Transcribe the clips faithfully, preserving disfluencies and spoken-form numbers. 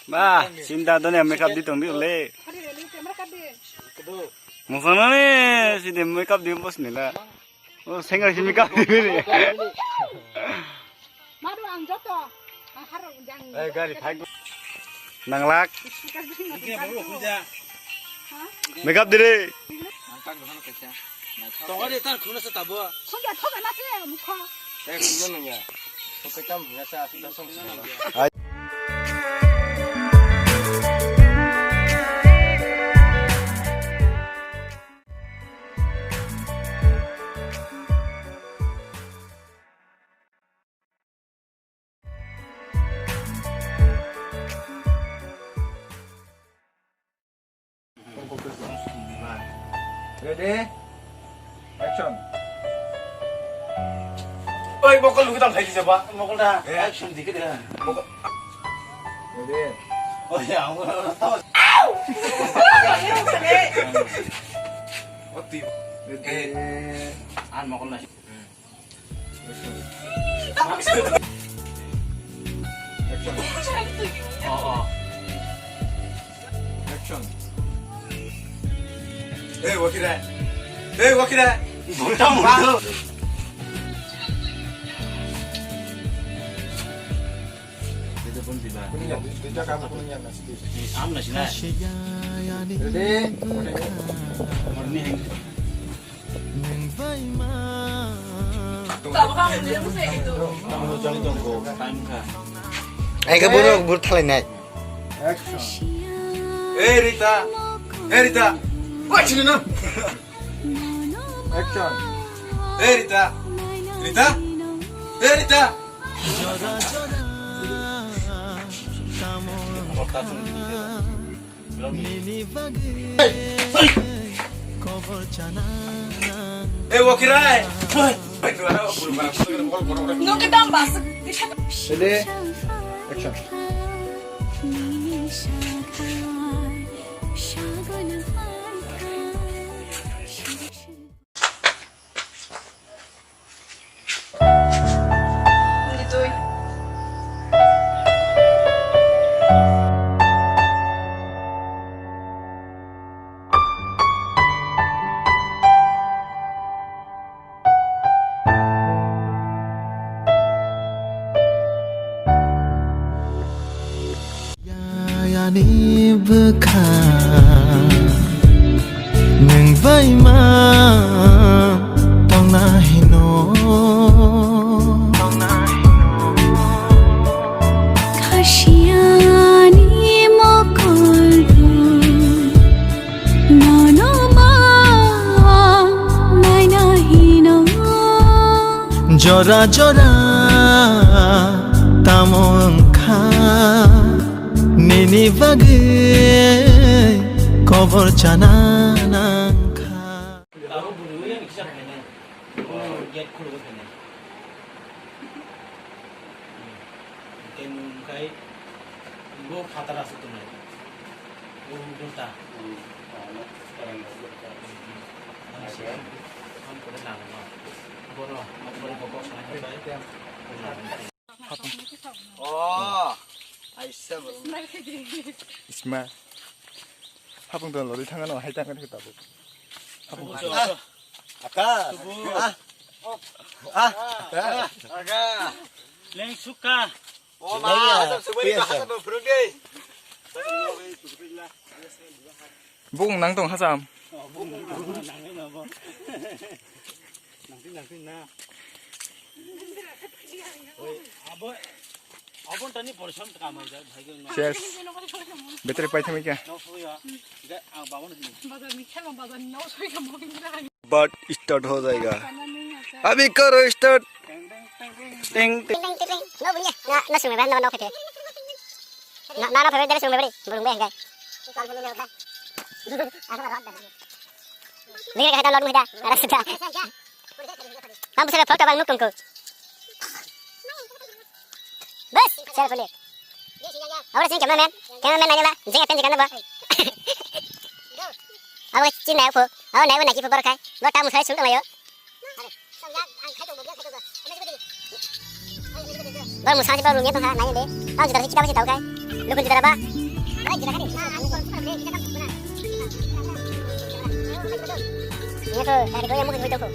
Ba, sinda done makeup di tong di le. Musanani sidi makeup di bos nila. O senga si makeup di ni. Madu ang joto. Ang harok jang. Eh, gari phai. Nanglak. Makeup dire. Tongari tan khuna sa tabo. Khunja thoga na se mukha. Eh, khuna nungya. Khokaitam hingasa asuk dasong. Ready? Action. Oi, mokol lukitang thaisi jaba. Mokol da. Eh. Action dikit ya. Mokol. Ready? Oh ya, mokol. Oti. Ready? Eh. An mokol na. Action. Oh, oh. Action. Hey, wakira. Hey, wakira. Bulta, bulta. Kuning ya, duita kamu kuning ya, nasi. Am nasi na. Ready? Morning. Ai ka buru buru thalai nai. Action. Hey Rita. Hey Rita. Wah sini na. Action. Hey Rita. Rita. Hey Rita. Eh, wakirai. Nung kita bahas. Ready? Action. Yayani bwkha nwng bai ma tongna hino. Khasiyani mokol rw nono ma naina hino. Jora jora tamo wngkha. Nini bagwi kobor chana nangkha. Abo bwrwi yang kisa phainai. Gate khulugwi phainai. Tei nwng khai bo phataro aswk tongnai. Bo ulta. Bono, bono kok sanai bai. Oh, aisa bo. Isma. Hapung tong lori thangano hai tangani tabuk. Hapung. Ah. Aka. Ah. Ah. Aka. Leng suka. Oh, ma, asam subari bahasa bo burung deh. Bung nang tong hasam. Nangti nangti na. Oi, abo, abo tani porsom kamai jak bhai. Cheers. Battery pai thamai kya? No soya. De ang babon ni. Bazar ni khema bazar ni no soya mo. But start ho jayega. Abhi karo start. Ting ting. Ting ting ting. No bunya. Na na sumai ba no no khete. Na na na phai dere sumai bari. Burung be engai. Nini kahita lor muhida. Ara sida. Ang bisa foto bang nukung ko. Bas, selfie ni. Ora sini cameraman. Cameraman nanya ba. Jeng akan jeng ba. Awa cina ya po. Awa nai ba naki po borkai. Lo tamu sai sung tamayo. Ang khai tong bo, ang khai tong bo. Ano si ba dili? Bang musa si bang rumia tongkha, nai de. Bang jidara si kita bang si tau kai. Lukun jidara ba. Nai jidara kani. Ini tuh dari gue yang mau gitu tuh.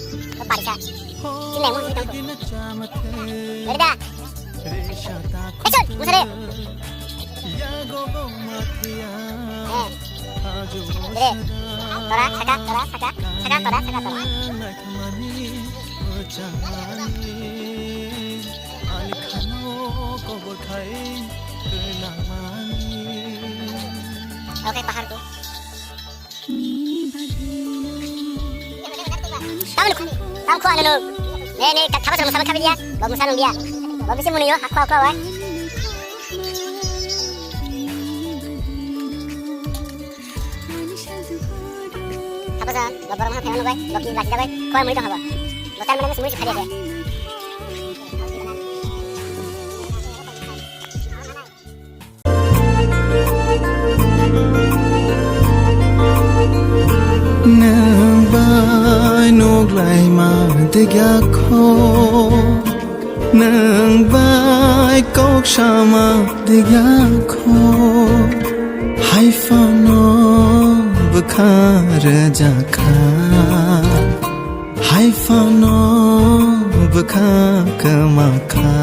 Parisa. Sini yang mau gitu tuh. Dari dah. Action, musa de. Eh. Deh. Tora, saka, tora, saka. Saka, tora, saka, tora. Oke, pahar tuh. Tamo ni, tamo ko ano no. Ne, ne, ka thapa sa musama khabi dia. Ba musa nung dia. Ba bisi munu yo, hakwa, hakwa, wai. Thapa sa, ba borok ma phai ano bai. Ba ki laki da bai. Ko mui to haba. Ba tan mane mui khabi dia. Nwng bai nuk laima degya kho, nwng bai kok sama degya kho, hai phano bwkha rwjakha, hai phano bwkha kwmakha.